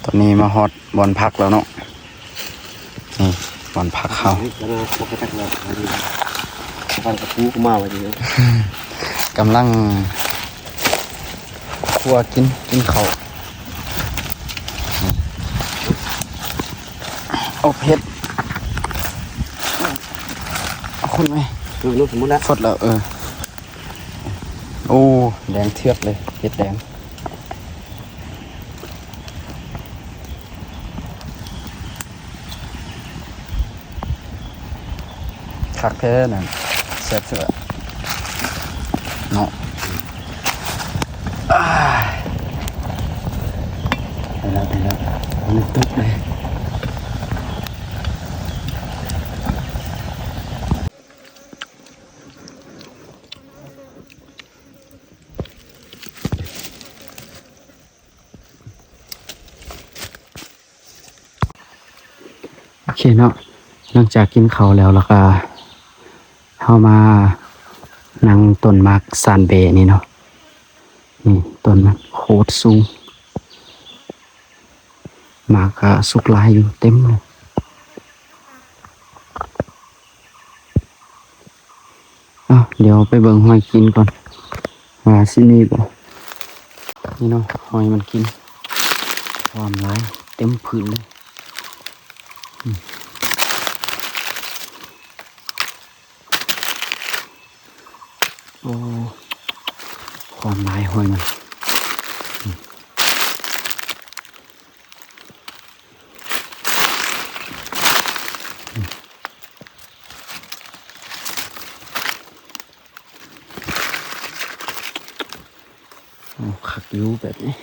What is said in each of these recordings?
ຕອນນີ້ມາຮອດບ່ອນພັກແລ້ວເນາະ. ນີ້ບ່ອນພັກເຮົາ. ເອີ ແລ້ວກໍບໍ່ໄດ້ພັກແລ້ວ ອັນນີ້ ພັກກັບປູກໍມາວ່າຢູ່ ກຳລັງຄົວກິນ ກິນເຂົ້າ. ໂອ້ ເຜັດ. ເອົາຄົນໄວ້ ເອີ ລົງສົມມຸດລະ ສົດແລ້ວ. ເອີ ໂອ້ ແດງເຖືອກເລີຍ ເຫັດແດງ. ຄັກແທ້ນັ້ນ ແຊບສຸດລະເນາະ. ອ້າຍ ໄປແລ້ວ ໄປແລ້ວ ມັນຕຶກເລີຍ. ໂອເຄເນາະ ຫຼັງຈາກກິນເຂົ້າແລ້ວ ແລ້ວກະເຮົາມານັ່ງຕົ້ນໝາກຊານເບນີ້ເນາະ. ນີ້ຕົ້ນມັນໂຄດສູງ ໝາກກະສຸກຫຼາຍຢູ່ ເຕັມເລີຍ. ເອົາ ດຽວໄປເບິ່ງຫອຍກິນກ່ອນ ວ່າຊິມີບໍ່. ນີ້ເນາະ ຫອຍມັນກິນ ຄວາມຫຼາຍເຕັມພື້ນເລີຍ. ອືມ ໂອ້ ຄວາມຫຼາຍຫອຍມັນ. ໂອ້ ຄັກຢູ່ແບບນີ້.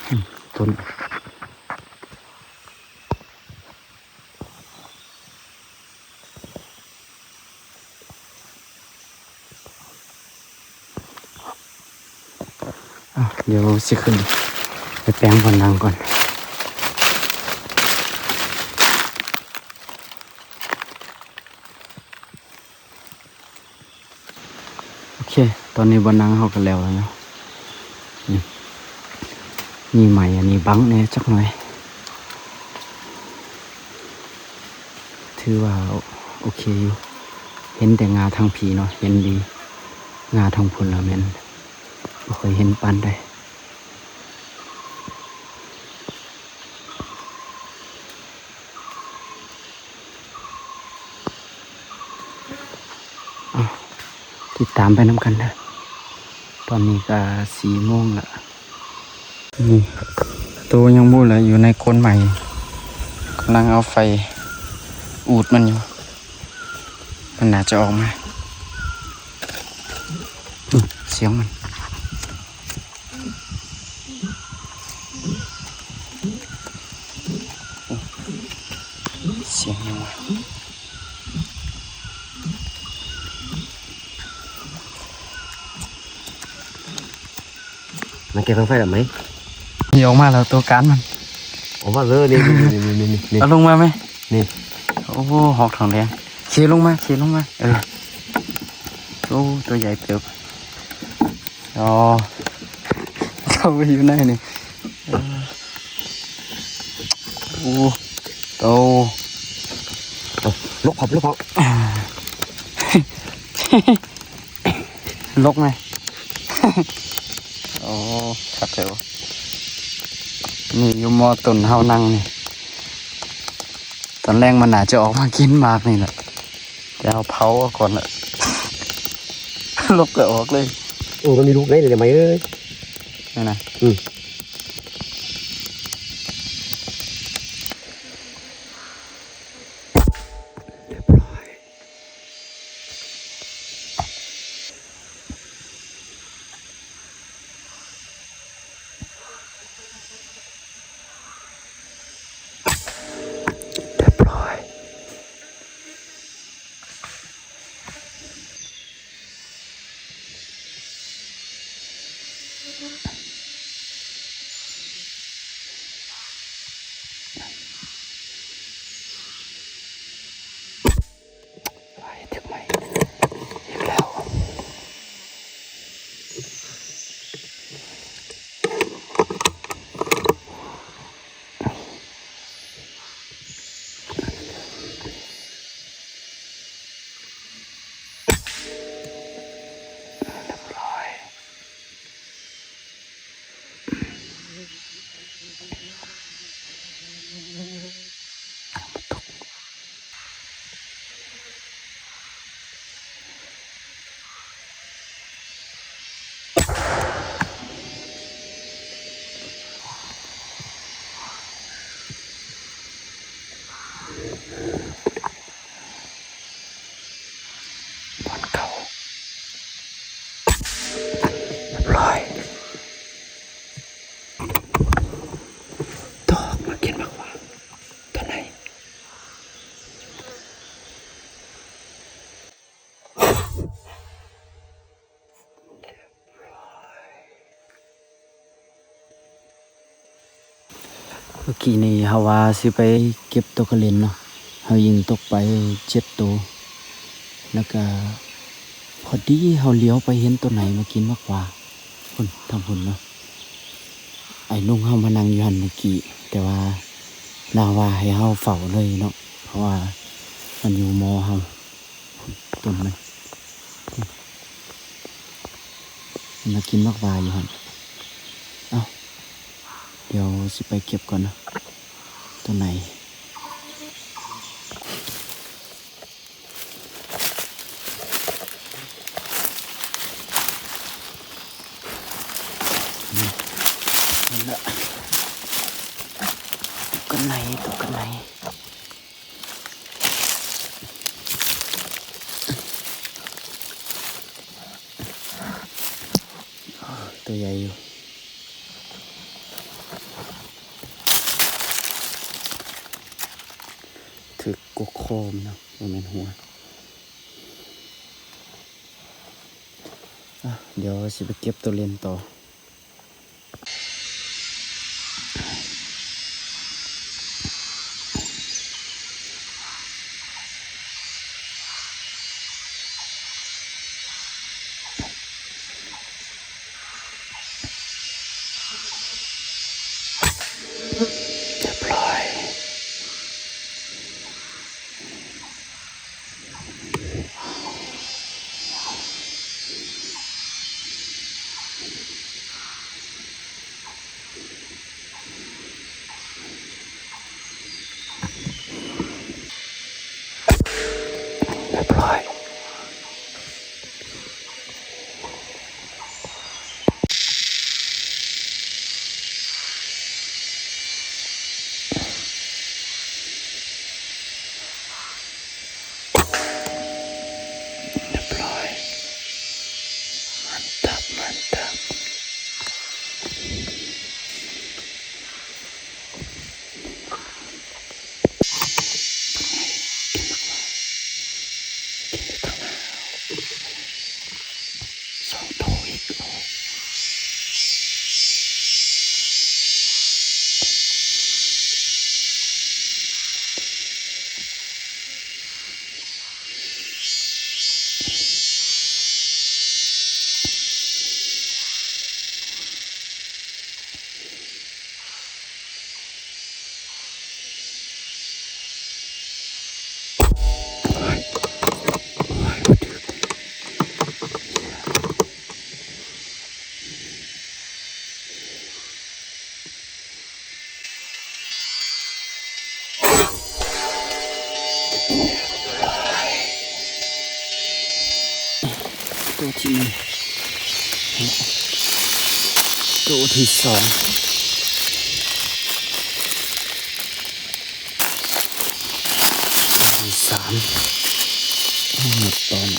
ອືມ ຕົ້ນ ອ່ະ ດຽວຊິຂຶ້ນໄປແປງບ່ອນນັ່ງກ່ອນ. ໂອເຄ ຕອນນີ້ບ່ອນນັ່ງເຮົາກໍແລ້ວແລ້ວເນາະ. ນີ້ ມີໄມ້ອັນນີ້ບັງແດ່ຈັກໜ້ອຍ. ຖືວ່າໂອເຄຢູ່ ເຫັນແຕ່ງ່າທາງພີ້ເນາະ ເຫັນດີ ງ່າທາງພຸ້ນລະແມ່ນບໍ່ຄ່ອຍເຫັນປານໃດ. ເອົາ ຕິດຕາມໄປນຳກັນເດີ. ຕອນນີ້ກໍສີ່ໂມງລະ. ນີ້ ໂຕຍັງບໍ່ລະ ຢູ່ໃນກົ້ນໄມ້ ກຳລັງເອົາໄຟອູດມັນຢູ່ ມັນໜ້າຈະອອກມາ. ອືມ ສຽງມັນ ສຽງຫຍັງວະ? ມາເກັບບັ້ງໄຟດອກໄມ້. ນີ້ອອກມາແລ້ວ ໂຕການມັນ ອອກມາເລີຍ. ນີ້ ນີ້ ນີ້ ນີ້ ນີ້ ເອົາລົງມາໄໝ? ນີ້ ໂອ້ໂຫ ຮອກທອງແດງ. ເຄລົງມາ ເຄລົງມາ. ເອີ ໂອ້ ໂຕໃຫຍ່ເຕີບ. ອໍ ເຂົ້າໄປຢູ່ໃນນີ້. ເອີ ໂອ້ ໂຕ ເອົາ ຫຼົບ ຫຼົບ ຫຼົບ ຫຼົບໄໝ? ໂອ້ ຄັກແທ້. ນີ້ຢູ່ໝໍ້ຕົ້ນເຮົານັ່ງນີ້ ຕອນແລງມັນໜ້າຈະອອກມາກິນໝາກນີ້ແຫຼະ ແຕ່ເຮົາເຜົາເອົາກ່ອນລະ ຫຼົບກໍອອກເລີຍ. ໂອ້ ມັນມີລູກໄດ້ເລີຍໄໝເອີຍ ນີ້ນະ. ອືມ ຮຽບຮ້ອຍ. ຮຽບຮ້ອຍ. ໄຟຖືກໄໝ້ອີກແລ້ວ. ເມື່ອກີ້ນີ້ເຮົາວ່າຊິໄປເກັບຕົກກະເລັນເນາະ, ເຮົາຍິງຕົກໄປເຈັດໂຕ ແລ້ວກະພໍດີເຮົາຫຼຽວໄປເຫັນໂຕໃນມາກິນໝາກຫວ້າ ພຸ້ນ ທາງພຸ້ນເນາະ. ອ້າຍນຸ່ງເຮົາມານັ່ງຢູ່ຫັ້ນເມື່ອກີ້ ແຕ່ວ່າລາວວ່າໃຫ້ເຮົາເຝົ້າເລີຍເນາະ ເພາະວ່າມັນຢູ່ມໍເຮົາ. ຕົ້ນມັນ ມັນມາກິນໝາກຫວ້າຢູ່ຫັ້ນ. ເອົ້າ ດຽວຊິໄປເກັບກ່ອນເນາະ ໂຕໃນ. ເຫັນລະ ໂຕໃນ ໂຕໃນ. ໂຕໃຫຍ່ຢູ່ ຖືກກົກຄໍມັນເນາະ ບໍ່ແມ່ນຫົວ. ອ່ະ ດຽວຊິໄປເກັບໂຕເລັນຕໍ່. ຮຽບຮ້ອຍ. ຮຽບຮ້ອຍ. ຮຽບຮ້ອຍ. ມັນດັບ ມັນດັບ. ສອງໂຕອີກ. ໂຕທີໜຶ່ງ ໂຕທີສອງ ໂຕທີສາມ ໝົດຕອນ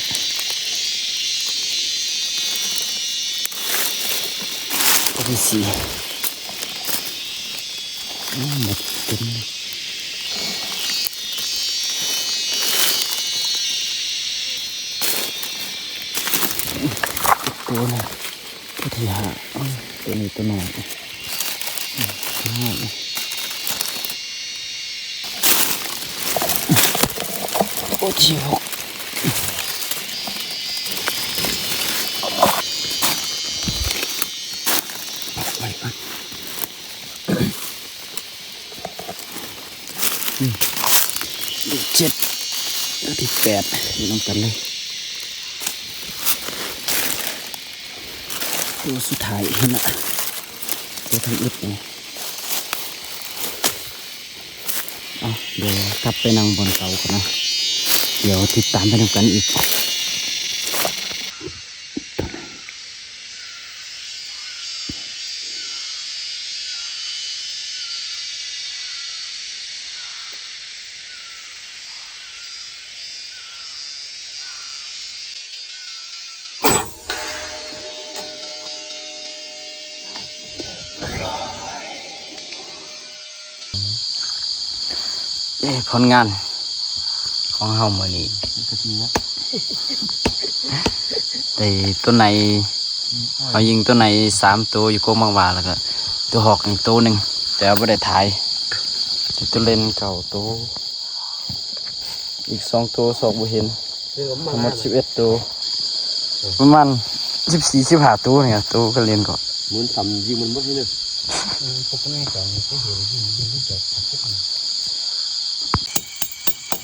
ໂຕທີສີ່. ໂອ້ ໝົດເຕັມ ໂຕນີ້ ໂຕທີຫ້າ. ໂອ້ຍ ໂຕນີ້ໂຕນ້ອຍ ໂຕທີຫົກ. ອືມ ເຈັດ ໂຕທີແປດ ຢູ່ນຳກັນເລີຍ ໂຕສຸດທ້າຍຫັ້ນນະ ໂຕທຳອິດນີ້. ເອົາ ດຽວກັບໄປນັ່ງບ່ອນເກົ່າກ່ອນນະ ດຽວຕິດຕາມໄປນຳກັນອີກ. ເອີ ຜົນງານຂອງເຮົາມື້ນີ້ ໄດ້ໂຕໃນ ເຮົາຍິງໂຕໃນສາມໂຕຢູ່ກົກໝາກຫວ້າ ແລ້ວກໍໂຕຮອກອີກໂຕໜຶ່ງ ແຕ່ວ່າບໍ່ໄດ້ຖ່າຍ ຊິໂຕເລນເກົ້າໂຕ ອີກສອງໂຕຊອກບໍ່ເຫັນ ທັງໝົດສິບເອັດໂຕ ປະມານສິບສີ່ ສິບຫ້າໂຕນີ້ ໂຕກະເລນກໍ ມັນທຳຍິງມັນໝົດເລີຍ ເອີ ພວກນີ້ກໍໄດ້ເຫັນຍິງ ຍິງທີ່ຈອດ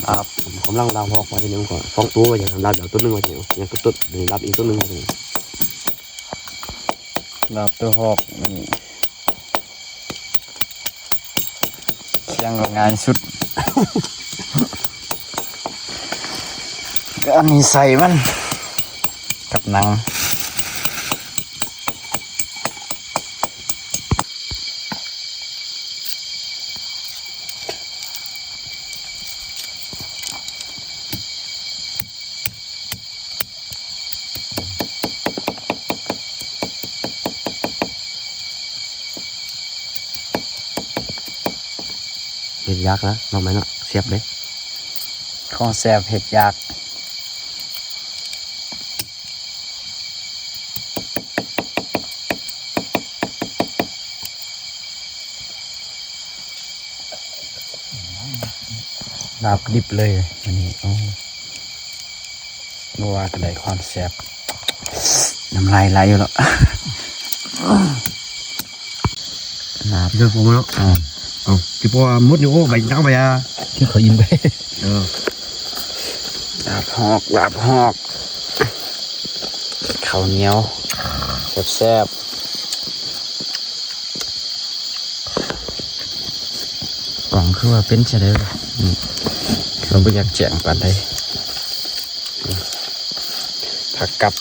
ລາບ ກຳລັງລາບຮອກມາທີນີ້ ມັນກໍສອງໂຕວ່າຫຍັງ ລາບດຽວໂຕໜຶ່ງວ່າຫຍັງ ຍັງໂຕ ໂຕນີ້ລາບອີກໂຕໜຶ່ງວ່າຫຍັງ ລາບໂຕຮອກນີ້ ຄຽງກໍງ່າຍສຸດ ກໍອັນນີ້ໃສ່ມັນກັບໜັງ ເຮັດຍາກນະ ນ້ອງໄມ້ເນາະ ແຊບເດ້ ຂອງແຊບເຮັດຍາກ. ລາບດິບເລີຍມື້ນີ້ ໂອ້ ບໍ່ວ່າກະໄດ້ຄວາມແຊບ ນ້ຳລາຍໄຫຼຢູ່ແລ້ວ ລາບ ເດີ ເອົາ ເອົາ ຊິພໍໝົດຢູ່ ໂອ້ ໃບຈັກໃບອາ ທີ່ເຂົາອີ່ມໄປ ເອີ ລາບຮອກ ລາບຮອກ ເຂົ້າໜຽວ ແຊບໆ. ກ້ອງຄືວ່າເປັນຈັ່ງໃດວະ ອືມ ເຮົາບໍ່ຢາກແຈ້ງປານໃດ ຜັກກັບ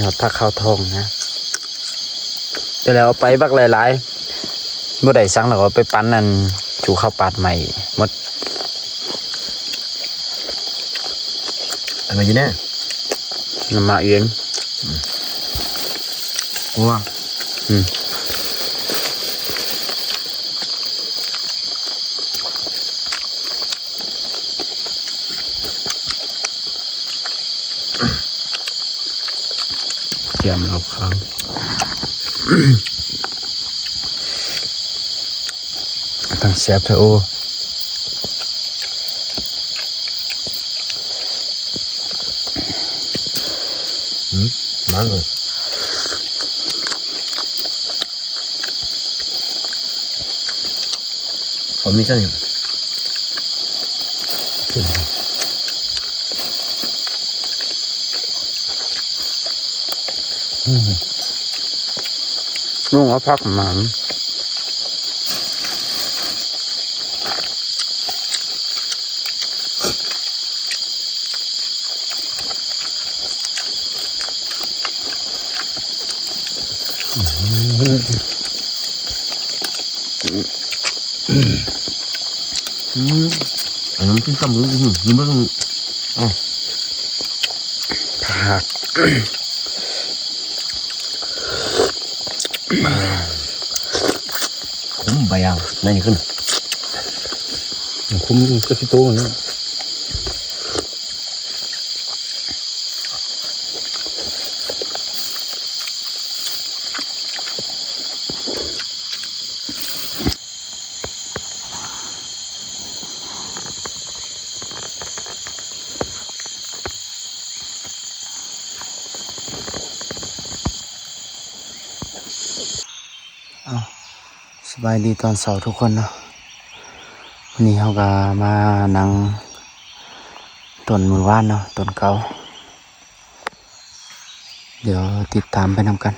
ຍອດຜັກຂາວທອງນະ ແຕ່ແລ້ວເອົາໄປບັກຫຼາຍໆ ບໍ່ໄດ້ສັງ ແລ້ວກໍໄປປັ່ນອັນ ສູ່ເຂົ້າປາດໃໝ່ໝົດ ອັນນັ້ນຢູ່ແນ່ ນ້ຳໝາກເຢັນ ອືມ ກົວ ອືມ ແຈ່ມລາວຂາວ ທັງແຊບແທ້ ໂອ້ ອືມ ມັນ ເຂົາມີຊັ້ນຫຍັງ ອືມ ລຸງເອົາຜັກມາ ອືມ ອັນນັ້ນກິນຕຳບັກຫຸ່ງ ກິນເບິ່ງ ອ້າວ ຜັກ ຄຸມໃບອ່າງ ໃນນີ້ຂຶ້ນ ຄຸມກໍຊິໂຕມັນ. ອ້າວ ສະບາຍດີຕອນເຊົ້າທຸກຄົນເນາະ ມື້ນີ້ເຮົາກໍມານັ່ງຕົ້ນມື້ວານເນາະ ຕົ້ນເກົ່າ ດຽວຕິດຕາມໄປນຳກັນ.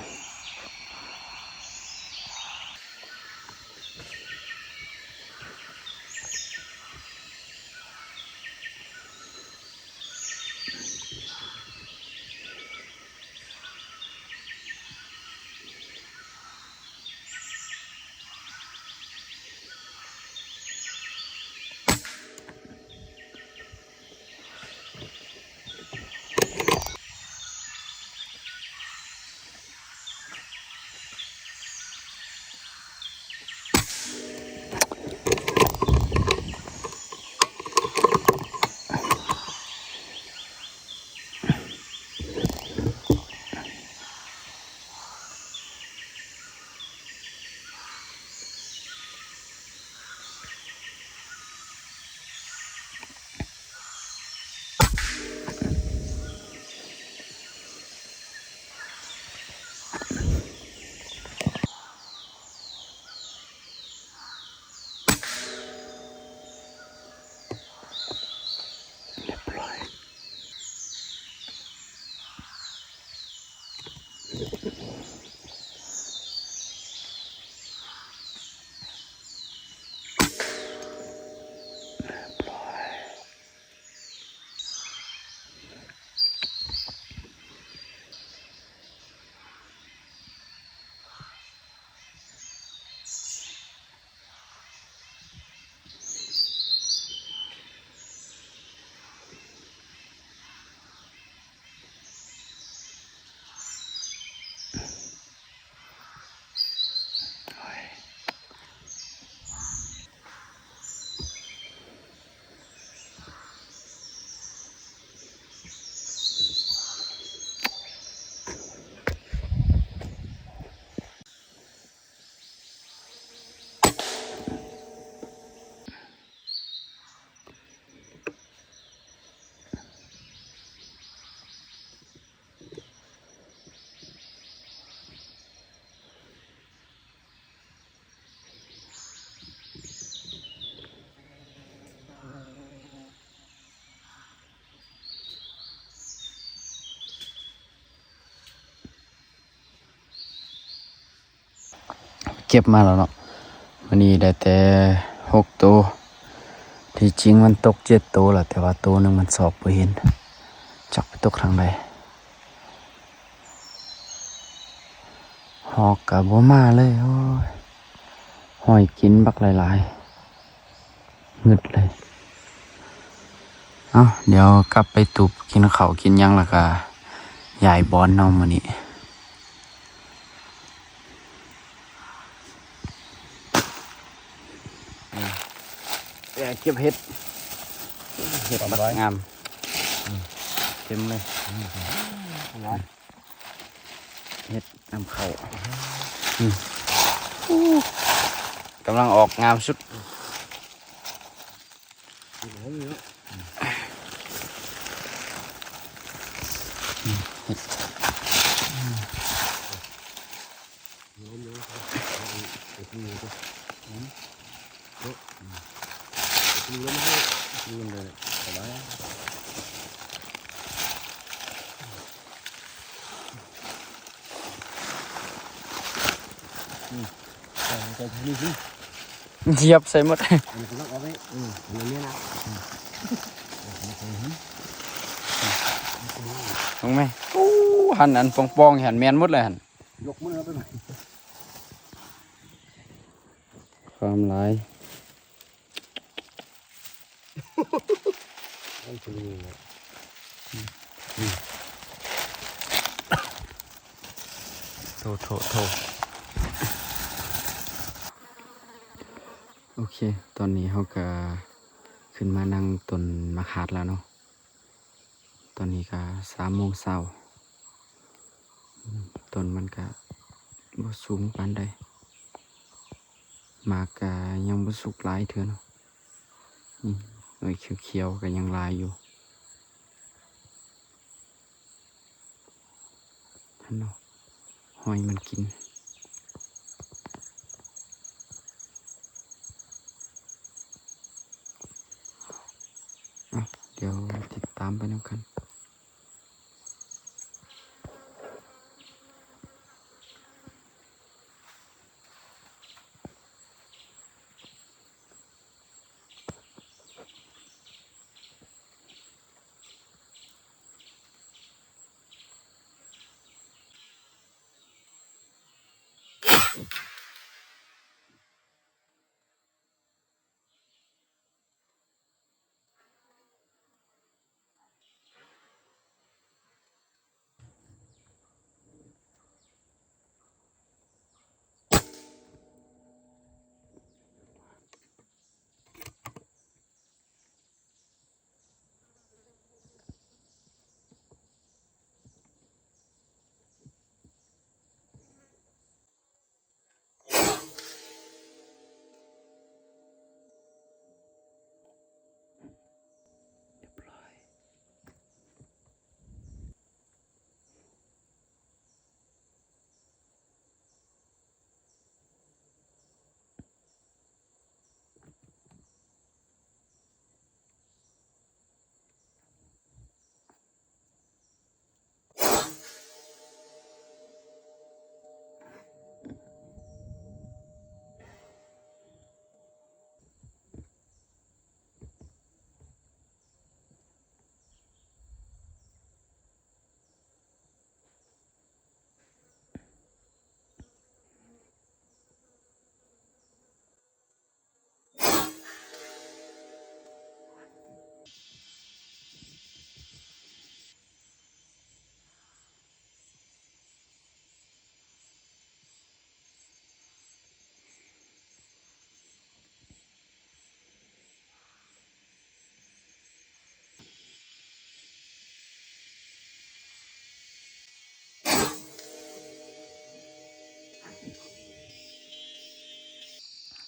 ກັບມາແລ້ວເນາະ ມື້ນີ້ໄດ້ແຕ່ຫົກໂຕ ທີ່ຈິງມັນຕົກເຈັດໂຕແລ້ວ ແຕ່ວ່າໂຕໜຶ່ງມັນຊອກບໍ່ເຫັນ ຈັກໄປຕົກທາງໃດ. ຮອກກະບໍ່ມາເລີຍ ໂອ້ຍ ຫອຍກິນບັກຫຼາຍໆ ງຶດເລີຍ. ເອົ້າ ດຽວກັບໄປຕູບກິນເຂົ້າກິນຫຍັງ ແລ້ວກະຍ້າຍບ່ອນເນາະມື້ນີ້. ເກັບເຫັດ ເຫັດບັກງາມ ເຕັມເລີຍ ເຫັດນຳເຂົ້າ ອື ກຳລັງອອກງາມສຸດ. ຢຽບໃສ່ໝົດ ອັນນີ້ກໍຕ້ອງເອົາໄວ້ ເອີ ອັນນີ້ນະ ເບິ່ງແມະ ໂອ້ ຫັ້ນອັນປ່ອງໆ ຫັ້ນແມ່ນໝົດເລີຍຫັ້ນ ຍົກມືເອົາໄປ ຄວາມຫຼາຍ ໂຖ ໂຖ ໂຖ ໂອເຄ ຕອນນີ້ເຮົາກະຂຶ້ນມານັ່ງຕົ້ນໝາກຫາດແລ້ວເນາະ. ຕອນນີ້ກະສາມໂມງເຊົ້າ ອືມ ຕົ້ນມັນກະບໍ່ສູງປານໃດ ໝາກກະຍັງບໍ່ສຸກຫຼາຍເທື່ອເນາະ ອືມ ໜ່ວຍຂຽວໆກະຍັງຫຼາຍຢູ່ ຫັ້ນເນາະ ຫອຍມັນກິນ ເອົ້າ ດຽວຕິດຕາມໄປນຳກັນ.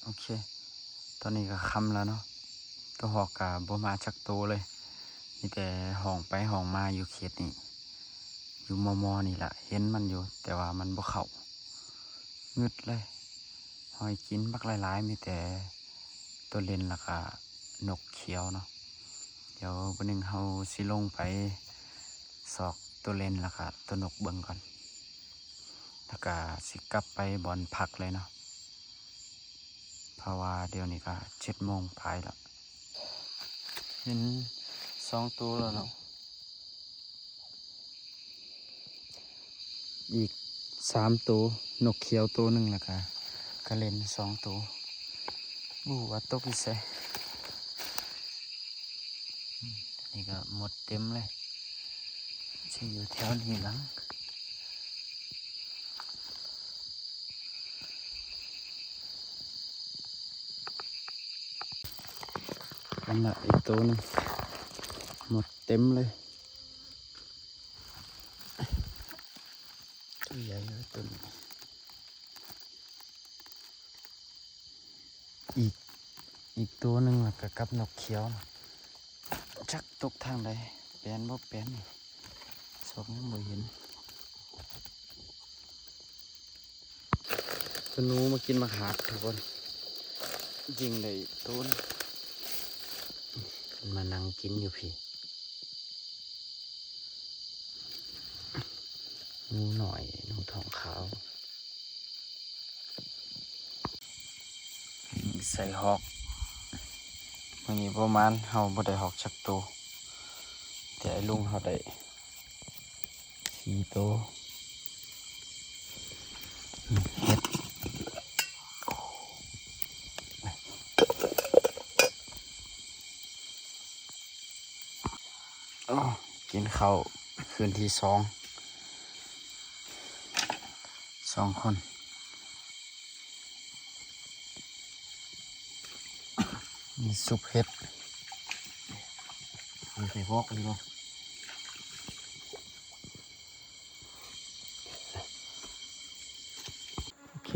ໂອເຄ ຕອນນີ້ກໍຄ່ຳແລ້ວເນາະ ໂຕຮອກກໍບໍ່ມາຈັກໂຕເລີຍ ມີແຕ່ຮ້ອງໄປຮ້ອງມາຢູ່ເຂດນີ້ ຢູ່ມໍ່ໆນີ້ລະ ເຫັນມັນຢູ່ ແຕ່ວ່າມັນບໍ່ເຂົ້າ ງຶດເລີຍ ຫອຍກິນບັກຫຼາຍໆ ມີແຕ່ໂຕເລັນ ແລ້ວກະນົກຂຽວເນາະ. ດຽວມື້ໜຶ່ງເຮົາຊິລົງໄປຊອກໂຕເລັນ ແລ້ວກະໂຕນົກເບິ່ງກ່ອນ ແລ້ວກະຊິກັບໄປບ່ອນພັກເລີຍເນາະ. ເພາະວ່າດຽວນີ້ກໍເຈັດໂມງປາຍລະ ເຫັນສອງໂຕແລ້ວເນາະ ອີກສາມໂຕ ນົກຂຽວໂຕໜຶ່ງ ແລ້ວກະກະເລັນສອງໂຕ ບໍ່ຮູ້ວ່າຕົກຢູ່ໃສ. ນີ້ກໍໝົດເຕັມເລີຍ ຊິຢູ່ແຖວນີ້ຫຼັງ. ອັນລະອີກໂຕໜຶ່ງ ໝົດເຕັມເລີຍ ຕົວໃຫຍ່ເລີຍໂຕນີ້. ອີກ ອີກໂຕໜຶ່ງ ແລ້ວກໍກັບນົກຂຽວ ຈັກຕົກທາງໃດ ແປນບໍ່ແປນ ຊອກຍັງບໍ່ເຫັນ. ໂຕໜູມາກິນໝາກຫາດທຸກຄົນ ຍິງໄດ້ໂຕໜຶ່ງ ມານັ່ງກິນຢູ່ພີ້. ໜູນ້ອຍ ໜູທອງຂາວ ໃສ່ຮອກ. ມື້ນີ້ບໍ່ໝານ ເຮົາບໍ່ໄດ້ຮອກຈັກໂຕ ແຕ່ອ້າຍລຸງເຮົາໄດ້ສີ່ໂຕ. ເຫັດ ໂອ້ ກິນເຂົ້າຄືນທີສອງ ສອງຄົນ ມີຊຸບເຫັດ ເອົາໃສ່ຮອກນີ້ເນາະ. ໂອເຄ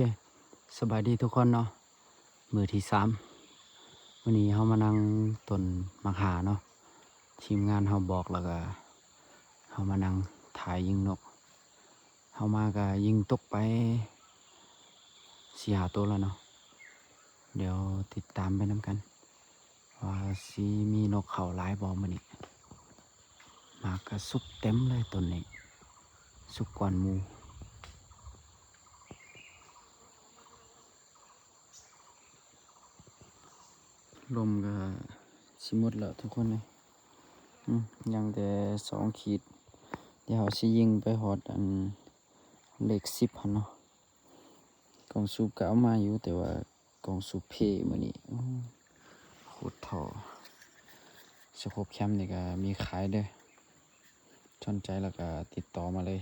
ສະບາຍດີທຸກຄົນເນາະ. ມື້ທີສາມ ມື້ນີ້ເຮົາມານັ່ງຕົ້ນໝາກຫາເນາະ ທີມງານເຮົາບອກ ແລ້ວກະເຮົາມານັ່ງຖ່າຍຍິງນົກ. ເຮົາມາກະຍິງຕົກໄປສີ່ຫ້າໂຕແລ້ວເນາະ. ດຽວຕິດຕາມໄປນຳກັນ ວ່າຊິມີນົກເຂົ້າຫຼາຍບໍ່ມື້ນີ້. ໝາກກະສຸກເຕັມເລີຍຕົ້ນນີ້ ສຸກກ່ອນໝູ່. ລົມກໍຊິໝົດແລ້ວທຸກຄົນເອີຍ ອືມ ຍັງແຕ່ສອງຂີດ ດຽວເຮົາຊິຍິງໄປຮອດອັນເລກສິບຫັ້ນເນາະ. ກ້ອງສູບກໍເອົາມາຢູ່ ແຕ່ວ່າກ້ອງສູບເພມື້ນີ້ ໂອ້ ໂຄດທໍ້. ສະໂຄບແຄມນີ້ກໍມີຂາຍເດີ້ ສົນໃຈແລ້ວກໍຕິດຕໍ່ມາເລີຍ.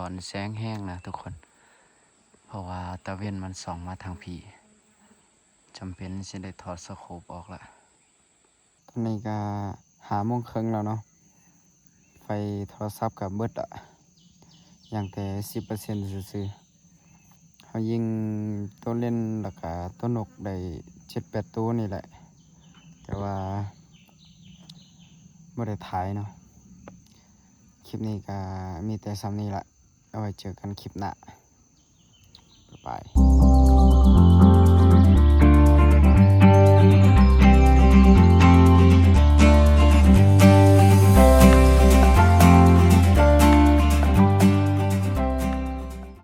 ຕອນແສງແຮງນະທຸກຄົນ ເພາະວ່າຕາເວັນມັນສ່ອງມາທາງພີ້ ຈຳເປັນຊິໄດ້ຖອດສະໂຄບອອກລະ. ຕອນນີ້ກະຫ້າໂມງເຄິ່ງແລ້ວເນາະ ໄຟໂທລະສັບກະເບິດລະ ຍັງແຕ່ສິບເປີເຊັນຊື່ໆ. ເຮົາຍິງໂຕເລັນ ແລ້ວກະໂຕນົກໄດ້ເຈັດແປດໂຕນີ້ແຫຼະ ແຕ່ວ່າບໍ່ໄດ້ຖ່າຍເນາະ. ຄລິບນີ້ກະມີແຕ່ສ່ຳນີ້ລະ ເອົາໄວ້ເຈີກັນຄລິບໜ້າ ບາຍບາຍ.